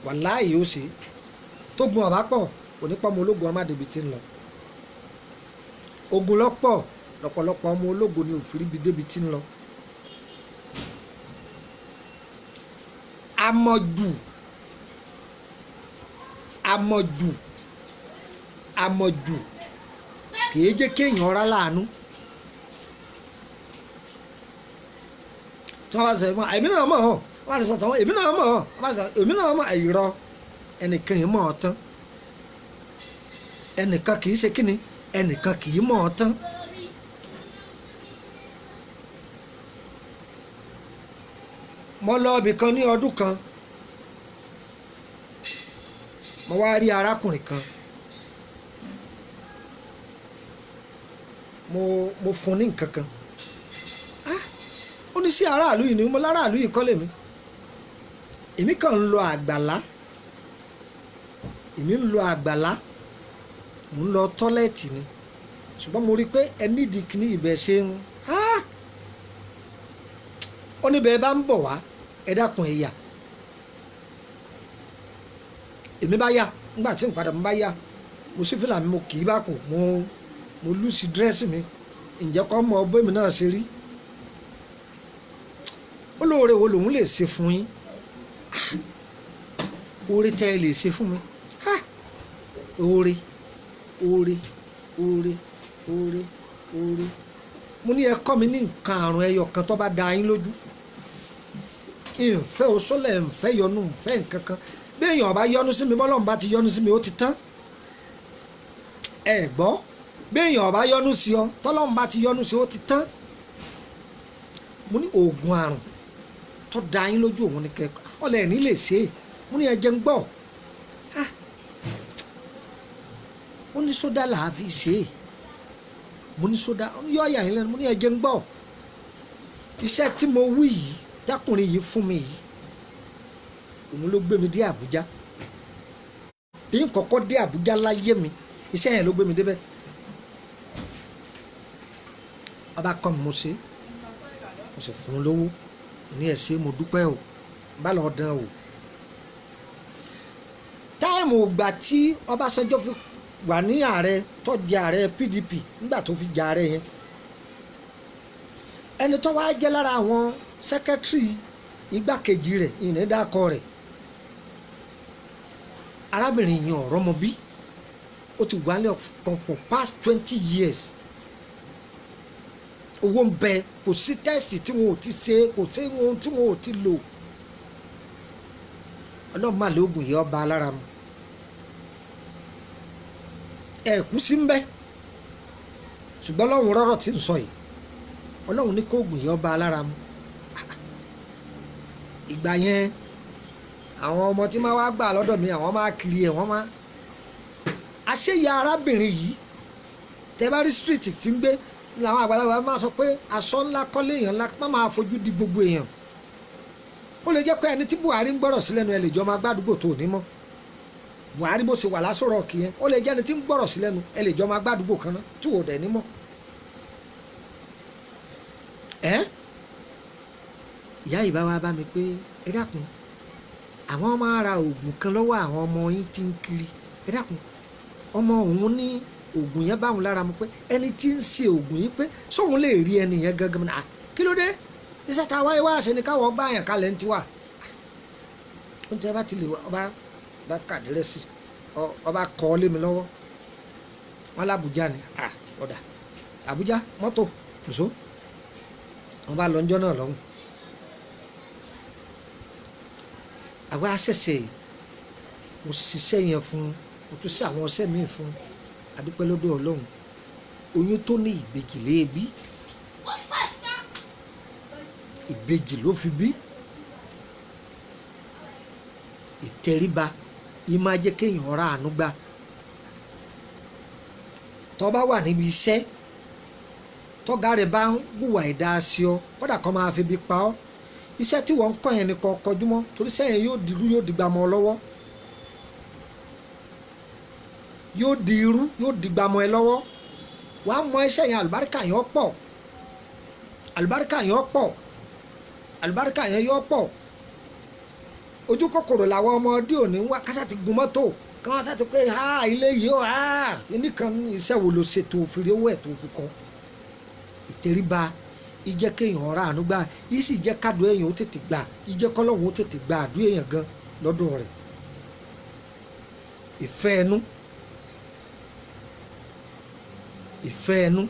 Wàláhì ó ṣe. Tó gun ọ̀bá pọ̀, onípọ̀ ọmọ ológun ọmọ àdèbí ti ń lọ. Ogun lọ́pọ̀, lọ́pọ̀lọpọ̀ ọmọ ológun ni òfin débi ti ń lọ. Àmọ̀jù, àmọ̀jù, àmọ̀jù kìí jẹ́ kéèyàn rá láàánú. Tí wọ́n bá sọ fún èmi náà mọ̀ ọ́, wọ́n bá sọ tán, èmi náà mọ̀ ọ́, wọ́n bá sọ èmi náà mọ̀, ẹ̀rọ ẹnìkan yìí mọ̀ ọ́ tán. Ẹnìkan kìí ṣe kíni, ẹnìkan kìí mọ̀ ọ́ tán. Mo lọ ibì kan ní ọdún kan, mo wá rí arákùnrin kan, mo fún ní nǹkan kan. Ó ní sí aráàlú yìí ni, mo láràlú yìí kọ́ lèmi, èmi kàn ń lọ àgbàlá, èmi ń lọ àgbàlá, mò ń lọ tọ́lẹ́ẹ̀tì ni, ṣùgbọ́n mo rí i pé ẹ nídìí kíní ibẹ̀ ṣe ń ó ní bẹ́ẹ̀ bá ń bọ̀ wá, ẹ dákun ẹ yà. Èmi bá yà, nígbà tí n padà mo bá yà, mo sí fìlà mi, mo kì í bá kù, mo lùsì dírẹ́sì mi, ǹjẹ́ kọ́ mọ ọgbẹ́ mi náà ṣe rí. Ó lóore wo lòun lè ṣe fún yín? Oore tẹ́ ẹ lè ṣe fún mi, oore oore oore oore oore. Mo ní ẹ kọ́ mi ní nǹkan àrùn ẹyọ kan tó bá da yín lójú. Ìfẹ́ òṣòlẹ̀, ìfẹ́ yọnu, ìfẹ́ nǹkan kan. Bí èèyàn bá yọ́nú sí mi, bọ́lọ́run bá ti yọ́nú sí mi, ó ti tán. Ẹ gbọ́, bí èèyàn bá yọ́nú sí ọ, tọ́lọ́run bá ti yọ́nú sí ọ, ó ti tán. Mo ní oògùn àrùn tó da yín lójú òun ni kẹ́kọ̀ọ́ ọ̀lẹ́ ẹ̀ ní lè ṣe é. Mo ní ẹ jẹ́ ń gbọ́. Ó ní sódà là á fi ṣe é. Mo ní sódà yọ ọ̀yà yín lẹ́nu. Mo ní ẹ jẹ́ ń gbọ́. Iṣẹ́ tí mo wí yìí, dákùnrin yìí fún mi yìí, òun ló gbé mi dé Àbújá. Bí n kọ́kọ́ dé Àbújá láyé mi, iṣẹ́ yẹn ló gbé mi débẹ̀. Ọba kan mo ṣe, mo sì fún un lówó ní ẹ ṣé mo dúpẹ́ o, bá lọ dán o. Táìmù ìgbà tí Ọbásanjọ́ fi wà ní ààrẹ, tó di ààrẹ PDP nígbà tó fi jẹ ààrẹ yẹn, ẹni tó wá jẹ́ lára àwọn sẹ́kẹ́tìrì igbákejì rẹ̀, ìnídàkọ rẹ̀, arábìnrin yẹn ọ̀rọ̀ mọ bí ó ti wà ní ọkàn for past 20 years. Owó ń bẹ, kò sí tẹ́sì tí wọn ò ti ṣe, kò sí ohun tí wọn ò ti lò. Ọlọ́run máa lóògùn yìí ọba alára mu. Ẹ̀kú sí ń bẹ, ṣùgbọ́n Ọlọ́run rọ́rọ̀ tí ń sọ yìí, Ọlọ́run ní kóògùn yìí ọba alára mu. Ìgbà yẹn àwọn ọmọ tí máa wá gbà lọ́dọ̀ mi, àwọn máa kiri ẹ̀, wọ́n máa àṣeyà arábìnrin yìí. Tẹ́ bá rí street tí ń gbé, làwọn àgbàlagbà máa sọ pé aṣọ ńlá kọ́lé èèyàn ńlá, má máa fojú di gbogbo èèyàn. Ó lè jẹ́ pé ẹni tí Buhari ń gbọ́rọ̀ sí lẹ́nu ẹ lè jọ máa gbádùgbò tó ní mọ́. Buhari bó ṣe wà lásòrò ọ̀kì yẹn, ó lè jẹ́ ẹni tí ń gbọ́rọ̀ sí lẹ́nu ẹ lè jọ máa gbádùgbò kan náà tí ò dẹ̀ ní mọ́. Ẹ́ ìyá yìí bá wá bá mi pé ẹ dákun, àwọn máa ra oògùn kan lọ́wọ́ àwọn ọmọ yín tí ń kiri. Ẹ dákun, ọmọ òun ní oògùn yẹn báwọn lára mu, pé ẹni tí ń ṣe oògùn yìí, pé sóun lè rí ẹni yẹn gangan náà? Kí ló dé? Iṣẹ́ tá a wáyé wá ṣe ni káwọ́ gbá yàn kalẹ̀ ń tiwa. Ó ń tẹ́ bá ti lè ọba bá kàdírẹ́sì, ọba kọ́ ọ lé mi lọ́wọ́. Wọn lábùjá ni ọ̀dà Àbújá mọ́tò nso. Wọn bá lọ ńjọ́ náà lọ́hùn. Àwa ṣẹ̀ṣẹ̀ mo ṣiṣẹ́ yẹn fún, mo tún ṣe àwọn ọṣẹ́ míì fún. Adúpẹ́ lọ́dọ̀ Ọlọ́run, oyún tó ní ìbejì léèbí, ìbejì ló fi bí. Ìtẹríba yìí máa jẹ́ kéèyàn ra àánú gbà. Tó bá wà níbi iṣẹ́, tọ́gá rẹ̀ bá ń hùwà ẹ̀dá sí ọ, kódà kó máa fi bí pa ọ́, iṣẹ́ tí wọ́n ń kọ́ yẹn ni kó kọjú mọ́, torí iṣẹ́ yẹn yóò dirú, yóò dìgbà mọ́ ọ lọ́wọ́, yóò di irú, yóò dìgbà mọ́ ẹ lọ́wọ́. Wàá mọ iṣẹ́ yẹn, àlùbáríkà yẹn pọ̀, àlùbáríkà yẹn pọ̀, àlùbáríkà yẹn yọ pọ̀. Ojú kòkòrò làwọn ọmọdé òní ń wá, kásá ti gun mọ́tò kí wọ́n sá ti pé ha ilé yìí ó ha nìkan. Iṣẹ́ wo ló ṣe tó fi rí owó ẹ̀ tó fi kọ́? Ìtẹríba ìjẹ́ kéèyàn ra àánú gbà yìí, sì jẹ́ kádùn èèyàn ó tètè gbà, ìjẹ́ kọ́lọ́hún ó tètè gba àdúrà èèyàn gan lọ́dún rẹ̀. Ìfẹ́ ẹnu, ìfẹ́ ẹnu,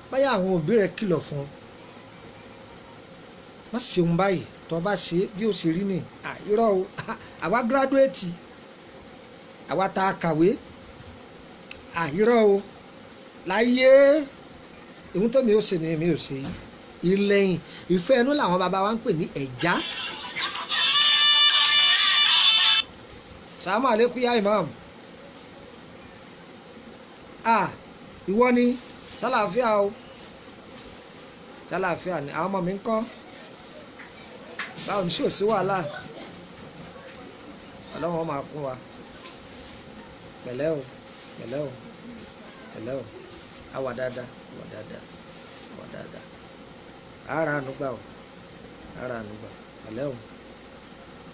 báyà àwọn òbí rẹ̀ kìlọ̀ fún ọ, má ṣeun báyìí, tó bá ṣe bí ó ṣe rí ni. Irọ́ o, àwa gíráduwétì, àwa tá a kàwé, irọ́ o, láyé ìhun tẹ́mi ó ṣe ni èmi ò ṣe yìí. Ìlẹ́yìn ìfẹ́ ẹnu làwọn bàbá wa ń pè ní ẹ̀já. Sàmú àlékún yá imam. Ìwọ ni sálàáfíà o, sálàáfíà ni àwọn ọmọ mi ń kọ́. Báwo ni, sí ò sí wàhálà? Ọlọ́run máa kún wa. Pẹ̀lẹ́ o, pẹ̀lẹ́ o, pẹ̀lẹ́ o, àwà dáadáa, àwà dáadáa, àwà dáadáa, ara àánú gbà o, ara àánú gbà. Pẹ̀lẹ́ o,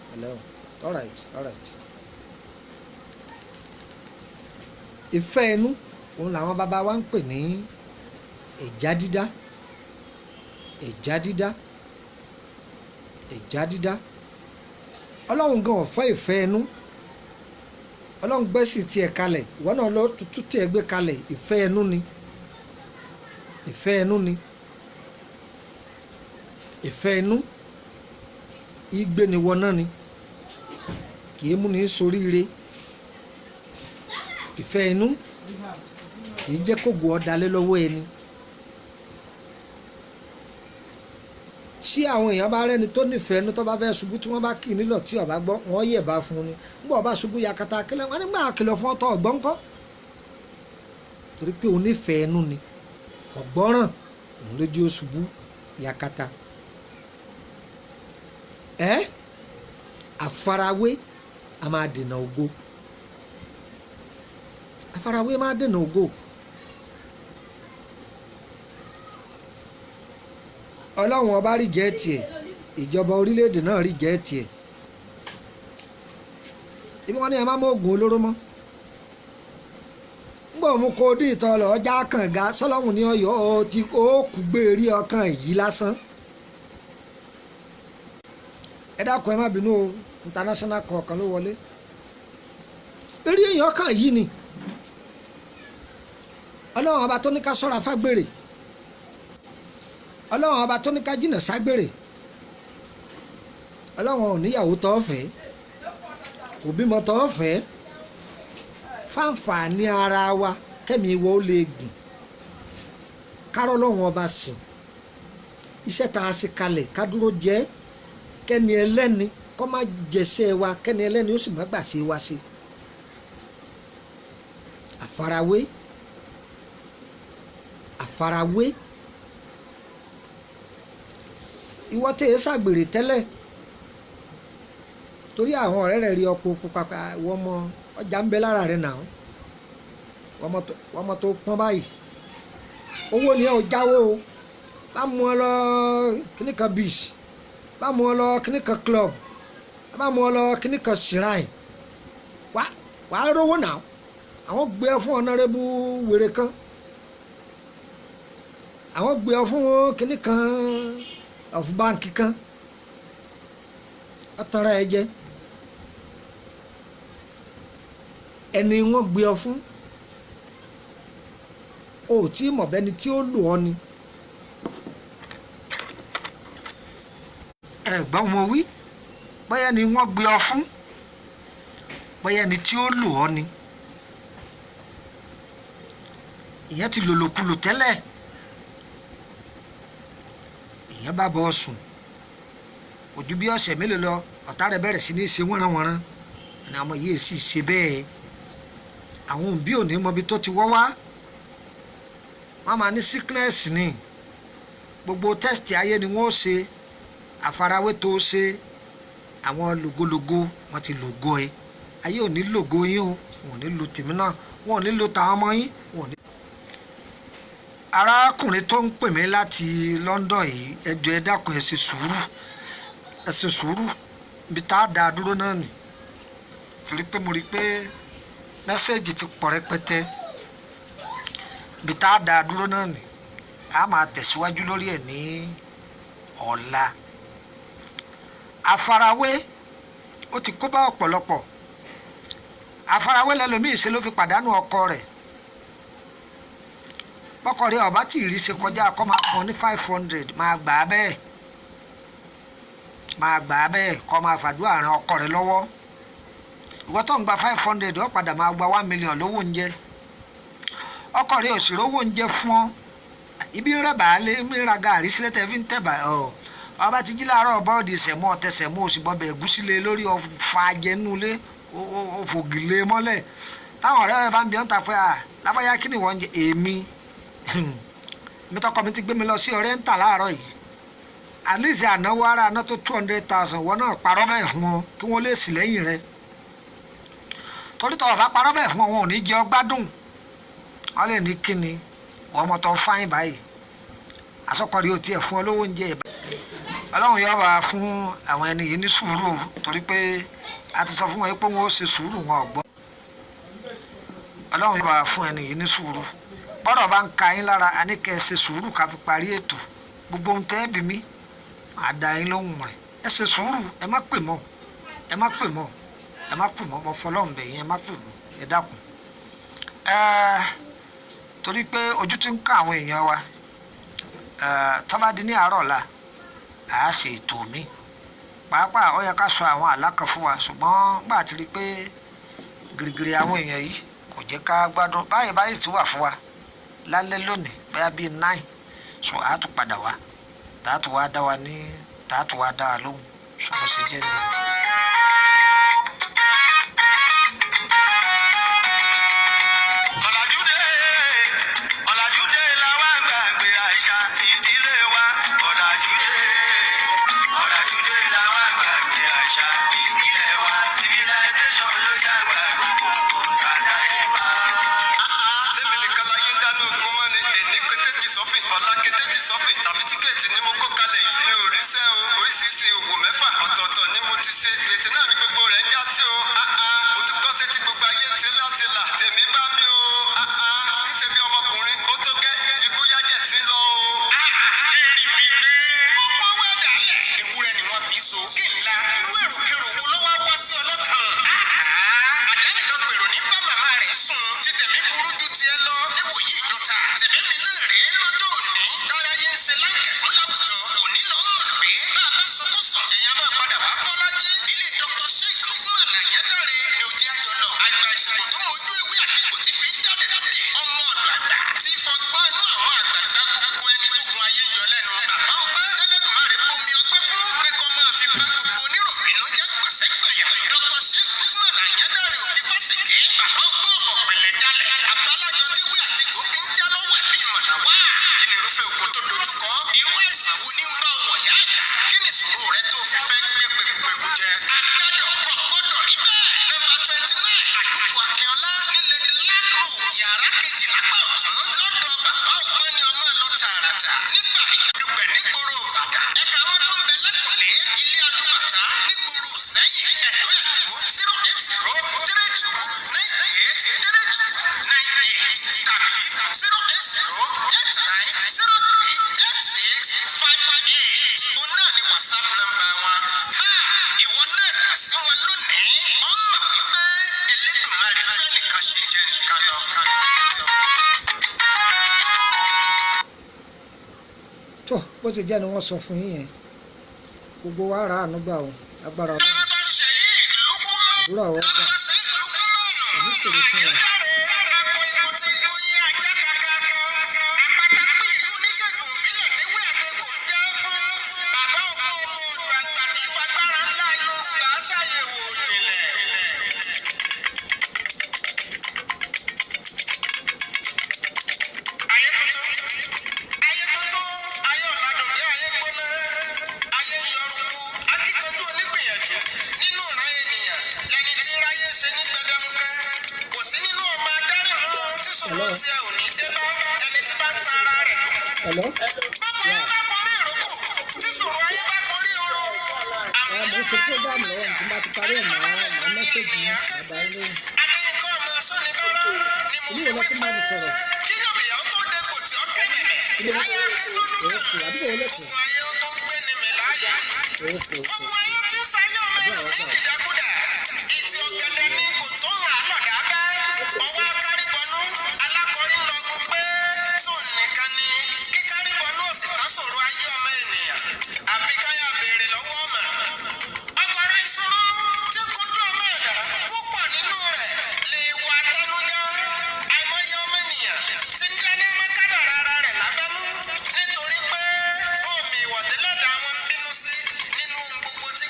pẹ̀lẹ́ o, all right, all right. Ìfẹ́ inú òun làwọn bàbá wa ń pè ní ẹ̀já dídá, ẹ̀já dídá, ẹ̀já dídá. Ọlọ́run gan ò fẹ́ ìfẹ́ inú. Ọlọ́run gbẹ́sì tiẹ̀ kalẹ̀, ìwọ náà lọ tutù tiẹ̀ gbé kalẹ̀. Ìfẹ́ inú ni, ìfẹ́ inú ni, ìfẹ́ inú igbe ni wọ́n náà ni. Kì í múni soríire. Ìfẹ́ inú kì í jẹ́ kógo ọ̀dàlẹ́ lọ́wọ́ ẹni. Tí àwọn èèyàn bá rẹ́ni tó nífẹ̀ẹ́ inú tó bá fẹ́ ṣubú, tí wọ́n bá kì í nílọ̀ tí ó bá gbọ́, wọ́n yẹ̀ bá fún un ni. Nígbà ó bá ṣubú yakata kílẹ̀ wọ́n nígbà kìlọ̀ fún ọtọ̀ ọ̀gbọ́n kọ́, torí pé onífẹ̀ẹ́ inú ni, kò gbọ́ràn, òun ló jẹ́ ó ṣubú yakata. Ẹ́ àfarawé a máa dènà ògo. Àfarawé máa dènà ògo. Ọlọ́run ọba rí jẹ́ tiẹ̀, ìjọba orílẹ̀-èdè náà rí jẹ́ tiẹ̀. Ibi wọn ní ẹ má mọ oògùn olóró mọ́. Ngbọ̀ mú kó dín ìtọ́ lọ ọjà kànga sọlọ́run ní ọyọ́ ó ti ó kú gbé rí ọkàn yìí lásán. Ẹ dákun, ẹ má bínú o, international kọ̀ọ̀kan ló wọlé. Eré èèyàn kan yìí ni ọlọ́run ọba tó ní ká sọ́ra fágbèrè, ọlọ́run ọba tó ní ká jìnnà ságbèrè. Ọlọ́run ò níyàwó tó fẹ́, kò bímọ tó fẹ́, fáǹfààní ara wa kẹ́mi ìwọ ó lè gùn kárọ́ ọlọ́run ọba sìn. Iṣẹ́ tá a ṣe kalẹ̀ ká dúró jẹ́, kẹ́ni ẹlẹ́ni kọ́ má jẹsẹ́ wa, kẹ́ni ẹlẹ́ni ó sì má gbà ṣe wa ṣe. Àfarawé, àfarawé. Ìwọ tẹ ẹ ṣàgbèrè tẹ́lẹ̀ torí àwọn ọ̀rẹ́ rẹ̀ rí ọ̀pọ̀ pupa, wọ́n mọ ọjà ń bẹ lára rẹ̀ náà, wọ́n mọ tó pọ́n báyìí, owó ni ẹ ò jáwó o, bá mú ọ lọ kíní kan beach, bá mú ọ lọ kíní kan club, bá mú ọ lọ kíní kan shrine, wà á rówó náà. Àwọn gbé ọ fún ọ̀nàrẹ́bù wèrè kan, àwọn gbé ọ fún kíní kan of báǹkì kan, ọ̀tara ẹ jẹ. Ẹni wọ́n gbé ọ fún, o ò tí mọ̀ bẹ́ni tí ó lò ọ́ ni. Ẹ̀gbọ́n mo wí, bóyá ni wọ́n gbé ọ fún, bóyá ẹni tí ó lò ọ́ ni. Ìyẹn ti lòlòkulò tẹ́lẹ̀, ìyẹn bá bọ́ sùn ojú bí ọ̀sẹ̀ mélòó lọ, ọ̀tá rẹ̀ bẹ̀rẹ̀ sí ní ṣe wọ́nranwọ̀nran. Ẹni àwọn yìí sì ṣe bẹ́ẹ̀, àwọn òbí ò ní mọbi tó ti wọ́ wá, wọ́n máa ní sickness ni, gbogbo test ayé ni wọ́n ó ṣe. Àfarawé tó ṣe, àwọn lògològo wọ́n ti lògo ẹ. Ayé ò ní lògo yín o, wọn ò ní lo tèmi náà, wọn ò ní lo tàwọn ọmọ yín, wọn ò ní. Arákùnrin tó ń pè mí láti London yìí, ẹ jọ̀ọ́ ẹ dákun, ẹ ṣe sùúrù, ẹ ṣe sùúrù. Ibi tá a dá a dúró náà nì, torí pé mo rí i pé mẹ́sẹ̀gì ti pọ̀ rẹpẹtẹ. Ibi tá a dá a dúró náà nì, a máa tẹ̀síwájú lórí ẹ̀ ní ọ̀la. Àfarawé ó ti kó bá ọ̀pọ̀lọpọ̀. Àfarawé lẹ́lòmíì ṣe ló fi pàdánù ọkọ rẹ̀. Bọ́kọ rẹ̀ ọ̀bá tí ìrì ṣe kọjá kọ́ máa fún ọ ní 500, máa gbà á bẹ́ẹ̀, máa gbà á bẹ́ẹ̀, kọ́ máa fàdúrà ran ọkọ rẹ̀ lọ́wọ́. Ìwọ tó ń gba 500, ó padà máa gba 1 million lówó oúnjẹ. Ọkọ rẹ̀ ò sì rówó oúnjẹ fún ọ. Ibi ń rẹ̀ bàálé ń ra gàrí sílẹ̀ tẹ́ fi ń tẹ̀bà ọ̀. Ọba ti jí láàárọ̀, bọ́ọ̀dì sẹ̀mú, ọ̀tẹ̀ sẹ̀mú, òsì bọ́bẹ̀ ẹ̀gúsí lé lórí, ọ̀fà ajẹnulé, òfògìlé mọ́lẹ̀. Táwọn ọ̀rẹ́ rẹ̀ bá ń bí ọ́n ta pé à lábáyá, kí ni wọ́n ń jẹ? Èmi mi tọkọ mi ti gbé mi lọ sí ọ̀rẹ́ ń tà láàárọ̀ yìí, àlìsí ànáwó ara àná tó 200,000. Wọn náà parọ́ bẹ́ẹ̀ fún wọn kí wọ́n lè sì lẹ́yìn rẹ̀, torí tọ́ ọ̀bá parọ́ bẹ́ẹ̀ fún wọn, wọn ò ní jẹ́ ọ gbádùn. Wọ́n lè ní kíni wọ́n mọ̀ tó ń fáyín báyìí, àsọkọ̀rí ò tiẹ̀ fún ọ lówó oúnjẹ ìbá. Ọlọ́run yóò wá fún àwọn ẹni yìí ní sùúrù, torí pé a ti sọ fún wọn pé wọn ó ṣe sùúrù, wọn ò gbọ́. Ọlọ́run yóò wá fún ẹni yìí ní sùúrù. Bọ́dọ̀ bá ń ka yín lára, a ní kẹ́ ẹ ṣe sùúrù ká fi parí ètò. Gbogbo ohun tẹ́ ẹ bí mi, màá da yín lóhùn rẹ̀. Ẹ ṣe sùúrù, ẹ má pè mọ́, ẹ má pè mọ́, ẹ má pè mọ́. Mo fọlọ́run bẹ̀ yín, ẹ má pè mọ́, ẹ dákun. Ẹ torí pé ojú ti ń ká àwọn èèyàn wa. Tó bá di ní àárọ̀ ọ̀la, à á ṣe ètò mi. Pàápàá ó yẹ ká sọ àwọn àlá kan fún wa, ṣùgbọ́n gbà tí rí i pé gìrìgìrì àwọn èèyàn yìí kò jẹ́ ká gbádùn báyìí báyìí tí wà fún wa lálẹ́ lónìí bóyá bíi 9, so a tún padà wá tààtù wá dá wa ní tààtù wá dá wa lóhùn ṣùgbọ́n ṣe jẹ́ mi. Ọ̀làjúdé, ọ̀làjúdé la wá gbàgbé àṣà ìdílé wa. Ọ̀làjúdé, ọ̀làjúdé la wá gbàgbé àṣà ìbílẹ̀ wa. Civilization ló dàgbà gbogbo dàda ìbá. Tẹ́mi nìkan láyé ń dáná ogun mọ́ ni èní kétéjì sọ́fìn, ọ̀la kétéjì sọ́fìn, sàfitíkẹ́ẹ̀tì ni mo kó kalẹ̀ yìí. Mi ò ríṣẹ́ o, oríṣiríṣi òwò mẹ́fà ọ̀tọ̀ọ̀tọ̀ ni mo ti ṣe. Gbèsè náà ni gbogbo rẹ̀ ń já sí o. Áá, mo tún kọ́ṣẹ́ tí gbogbo ayé ń ṣe láṣẹ là. Tèmi bá mi o. Áá, ń ṣe bí ọmọkùnrin, ó tó gẹ́, ikú yájẹ̀ sí lọ o. Èrì bìbí. Gbogbo owó ẹ̀dá lẹ̀. Ewúrẹ́ ni wọ́n fi so. Kí ńlá irú èròkèrò wo ló wá wá sí ọlọ́kàn? Àdánìkan pèrò ní bá màmá rẹ̀ sùn. Títẹ̀mí burú ju tiẹ̀ lọ níwòyí ìjọta. Tẹ̀mí mi náà rèé lọ́jọ́ òní. Táráyé ń ṣe láǹkẹ̀ fún láwùjọ. Òní lọ mọ̀ pé bá a bá sunkún sàn. Èèyàn máa padà wá bọ́lájí. Ilé Dr. Sheikh Lukman Àyádáre ni ó jẹ́ àjọ lọ. Àgbà ìṣègùn tó mojú ewé àdìgbò tí fi jáde lóde. Ọmọ ọ̀dọ̀ àgbà tí fọgbọ́n inú àwọn àgbààgbà gbogbo ẹni tó gun ayé ń yọ lẹ́nu. Bàbá ọgbẹ́ Ẹlẹ́dùmarè bomi ọgbẹ́ fún pé kọ́ máa fi bá gbogbo oníròbìnú jẹ́ gbọ̀sẹ́gbọ̀yà. Dr. Sheikh Lukman Àyádáre ò fi fásìkè. Bàbá ọgbọ́n ọ̀fọ̀ pẹ̀lẹ́ dalẹ̀. Àbálájọ déwé àtẹ̀gbò fi ń já lọ́wọ́ ẹ̀bí ìmọ̀nà wá. Kí ni irúfẹ́ ogun tó dojúkọ? Irú àìsàn wo ní ń bá wọ̀ yá àjà? Kí ni ìṣòro rẹ tó fi fẹ́ gbé pekupeku jẹ? Agbádọ̀ kọ̀ gbọ́dọ̀ rí bẹ́ẹ̀. Nọ́mbà 29 àdúgbò Akínọlá ní Lady Lack Road, yàrá kejì lápá ọ̀tún lọ́dọ̀ bàbá ọgbọ́n ni ọmọ lọ tààràtà. Nígbà ìdúpẹ̀ nígboro Ìbàdàn. Ẹ̀ka wọn tó ń bẹ lẹ́kùnlé ilé alúbàtà nígboro Ìsẹ́yìn ẹ̀dọ́ ẹ̀dọ́ 08032983298 tàbí 08089038658. Òun náà ni WhatsApp nọ́mbà wọn. Ha! Ìwọ náà kà sí wọn lónìí. Ọmọ wípé Elédùmarè fẹ́ nìkan ṣe jẹ nìkan lọ. Tó bó ṣe jẹ́ ni wọ́n sọ fún yín yẹn, gbogbo wa ra àánú gbà o, agbára Ọlọ́run, Dr. Sheikh Lukman. àdúrà wa gbà, Dr. Sheikh Lukman. èmi ṣòro fún wa. Hello. Hello. Yeah. Ẹ mo ń ṣe program lọ́wọ́ ní tí n bá ti parí ẹ̀ màá mẹ́sẹ̀gì yín, màá dá yín lóhùn. Ìlú wo lẹ ti máa mi sọ̀rọ̀? Ilé òkè àdúgbò wo lẹ́kọ̀ọ́? Òkè òkè òkè. Àdúrà wa gbà. Nítorí pé omi ìwọ̀délẹ́dà wọn ń bínú sí nínú ohun gbogbo tí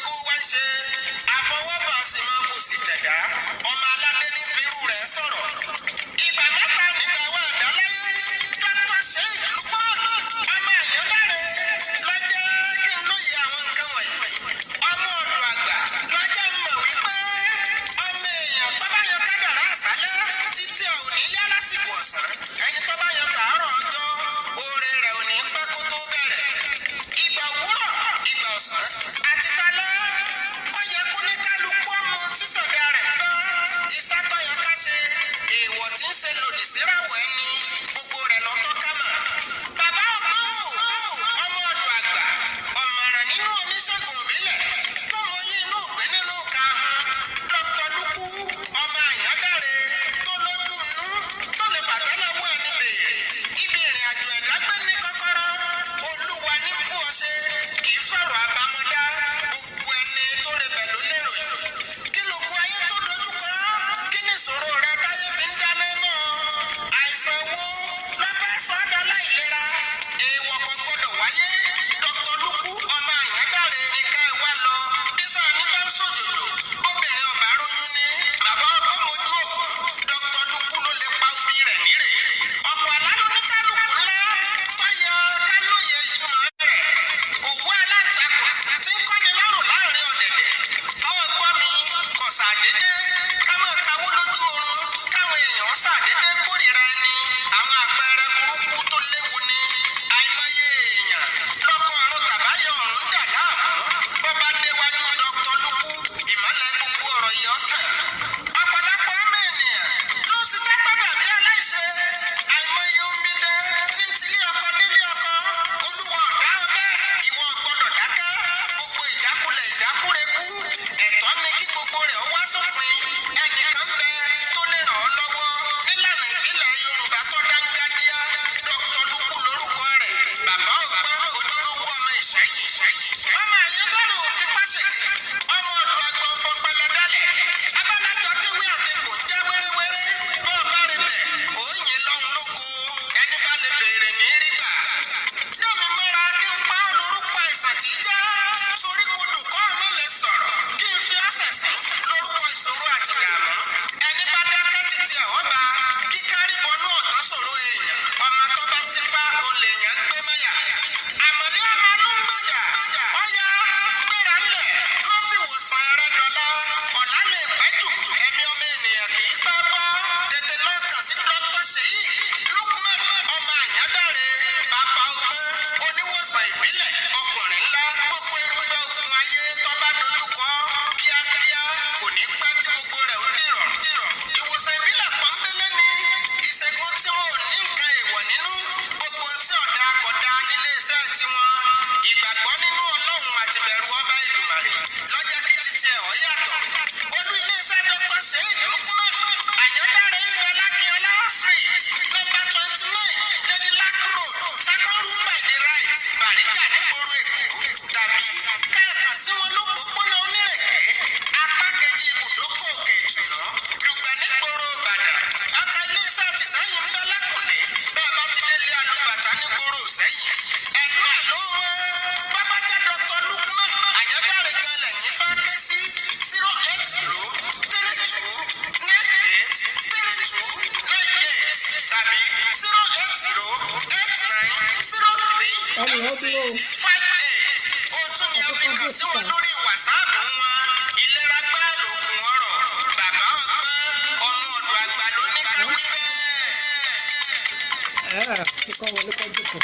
Kíkọ́ wọlé kọ́ jókòó.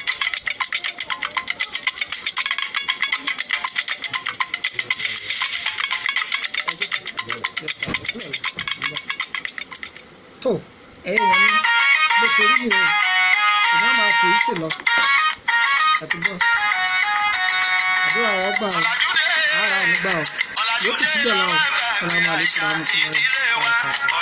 Ẹ jókòó. Yes, sir. Ẹ kúrò lọ. Tó ẹ̀yin èèyàn mi, bó ṣe rí mi o, èmi á máa fòyí sí lọ àti gbọ́ àdúrà wọn gbà o, ara mi gbà o, yòókù tí dọ̀la o. Salamu alaykum wa rahmatulahi wa barakatuh.